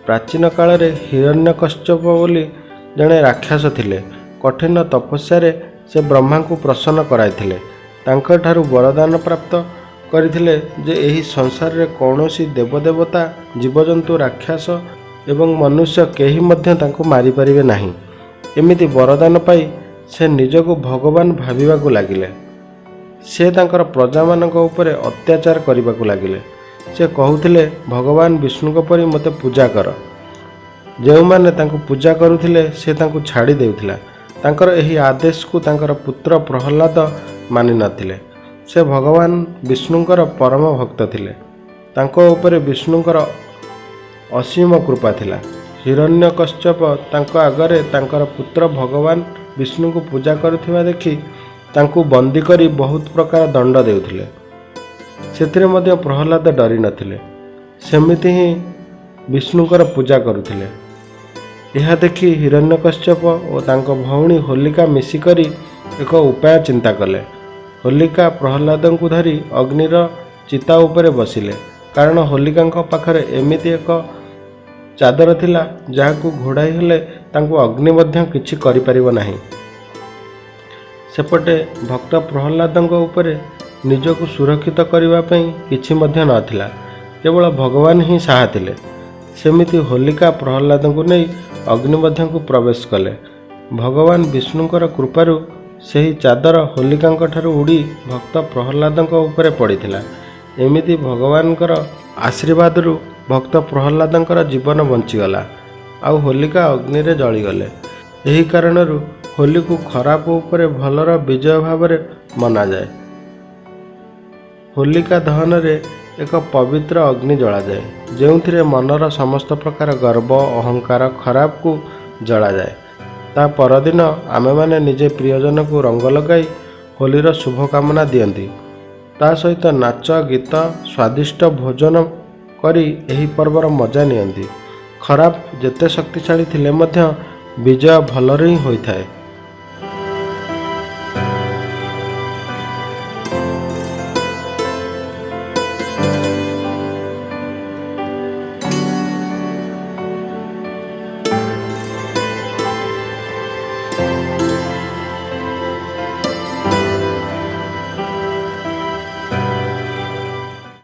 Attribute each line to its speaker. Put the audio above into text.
Speaker 1: ପ୍ରାଚୀନ କାଳରେ ହିରଣ୍ୟକଶ୍ୟପ ବୋଲି ଜଣେ ରାକ୍ଷସ ଥିଲେ। କଠିନ ତପସ୍ୟାରେ ସେ ବ୍ରହ୍ମାଙ୍କୁ ପ୍ରସନ୍ନ କରାଇଥିଲେ। ତାଙ୍କଠାରୁ ବରଦାନ ପ୍ରାପ୍ତ କରିଥିଲେ ଯେ ଏହି ସଂସାରରେ କୌଣସି ଦେବଦେବତା, ଜୀବଜନ୍ତୁ, ରାକ୍ଷସ ଏବଂ ମନୁଷ୍ୟ କେହି ମଧ୍ୟ ତାଙ୍କୁ ମାରିପାରିବେ ନାହିଁ। ଏମିତି ବରଦାନ ପାଇ ସେ ନିଜକୁ ଭଗବାନ ଭାବିବାକୁ ଲାଗିଲେ। ସେ ତାଙ୍କର ପ୍ରଜାମାନଙ୍କ ଉପରେ ଅତ୍ୟାଚାର କରିବାକୁ ଲାଗିଲେ। ସେ କହୁଥିଲେ, ଭଗବାନ ବିଷ୍ଣୁଙ୍କ ପରି ମୋତେ ପୂଜା କର। ଯେଉଁମାନେ ତାଙ୍କୁ ପୂଜା କରୁଥିଲେ, ସେ ତାଙ୍କୁ ଛାଡ଼ି ଦେଉଥିଲା। ତାଙ୍କର ଏହି ଆଦେଶକୁ ତାଙ୍କର ପୁତ୍ର ପ୍ରହ୍ଲାଦ ମାନିନଥିଲେ। ସେ ଭଗବାନ ବିଷ୍ଣୁଙ୍କର ପରମ ଭକ୍ତ ଥିଲେ। ତାଙ୍କ ଉପରେ ବିଷ୍ଣୁଙ୍କର ଅସୀମ କୃପା ଥିଲା। ହିରଣ୍ୟକଶ୍ୟପ ତାଙ୍କ ଆଗରେ ତାଙ୍କର ପୁତ୍ର ଭଗବାନ ବିଷ୍ଣୁଙ୍କୁ ପୂଜା କରୁଥିବା ଦେଖି ତାଙ୍କୁ ବନ୍ଦୀ କରି ବହୁତ ପ୍ରକାର ଦଣ୍ଡ ଦେଉଥିଲେ। ସେଥିରେ ମଧ୍ୟ ପ୍ରହ୍ଲାଦ ଡରି ନଥିଲେ। ସେମିତି ହିଁ ବିଷ୍ଣୁଙ୍କର ପୂଜା କରୁଥିଲେ। ଏହା ଦେଖି ହିରଣ୍ୟକଶ୍ୟପ ଓ ତାଙ୍କ ଭଉଣୀ ହୋଲିକା ମିଶିକରି ଏକ ଉପାୟ ଚିନ୍ତା କଲେ। ହୋଲିକା ପ୍ରହ୍ଲାଦଙ୍କୁ ଧରି ଅଗ୍ନିର ଚିତା ଉପରେ ବସିଲେ, କାରଣ ହୋଲିକାଙ୍କ ପାଖରେ ଏମିତି ଏକ ଚାଦର ଥିଲା, ଯାହାକୁ ଘୋଡ଼ାଇ ହେଲେ ତାଙ୍କୁ ଅଗ୍ନି ମଧ୍ୟ କିଛି କରିପାରିବ ନାହିଁ। ସେପଟେ ଭକ୍ତ ପ୍ରହ୍ଲାଦଙ୍କ ଉପରେ ନିଜକୁ ସୁରକ୍ଷିତ କରିବା ପାଇଁ କିଛି ମଧ୍ୟ ନଥିଲା। କେବଳ ଭଗବାନ ହିଁ ସାହା ଥିଲେ। ସେମିତି ହୋଲିକା ପ୍ରହ୍ଲାଦଙ୍କୁ ନେଇ ଅଗ୍ନି ମଧ୍ୟକୁ ପ୍ରବେଶ କଲେ। ଭଗବାନ ବିଷ୍ଣୁଙ୍କର କୃପାରୁ ସେହି ଚାଦର ହୋଲିକାଙ୍କ ଠାରୁ ଉଡ଼ି ଭକ୍ତ ପ୍ରହ୍ଲାଦଙ୍କ ଉପରେ ପଡ଼ିଥିଲା। ଏମିତି ଭଗବାନଙ୍କର ଆଶୀର୍ବାଦରୁ ଭକ୍ତ ପ୍ରହ୍ଲାଦଙ୍କର ଜୀବନ ବଞ୍ଚିଗଲା ଆଉ ହୋଲିକା ଅଗ୍ନିରେ ଜଳିଗଲେ। ଏହି କାରଣରୁ ହୋଲିକୁ ଖରାପ ଉପରେ ଭଲର ବିଜୟ ଭାବରେ ମନାଯାଏ। ହୋଲିକା ଦହନରେ ଏକ ପବିତ୍ର ଅଗ୍ନି ଜଳାଯାଏ, ଯେଉଁଥିରେ ମନର ସମସ୍ତ ପ୍ରକାର ଗର୍ବ, ଅହଙ୍କାର, ଖରାପକୁ ଜଳାଯାଏ। ତା ପରଦିନ ଆମେମାନେ ନିଜେ ପ୍ରିୟଜନକୁ ରଙ୍ଗ ଲଗାଇ ହୋଲିର ଶୁଭକାମନା ଦିଅନ୍ତି। ତା ସହିତ ନାଚ ଗୀତ, ସ୍ୱାଦିଷ୍ଟ ଭୋଜନ କରି ଏହି ପର୍ବର ମଜା ନିଅନ୍ତି। ଖରାପ ଯେତେ ଶକ୍ତିଶାଳୀ ଥିଲେ ମଧ୍ୟ ବିଜୟ ଭଲର ହିଁ ହୋଇଥାଏ।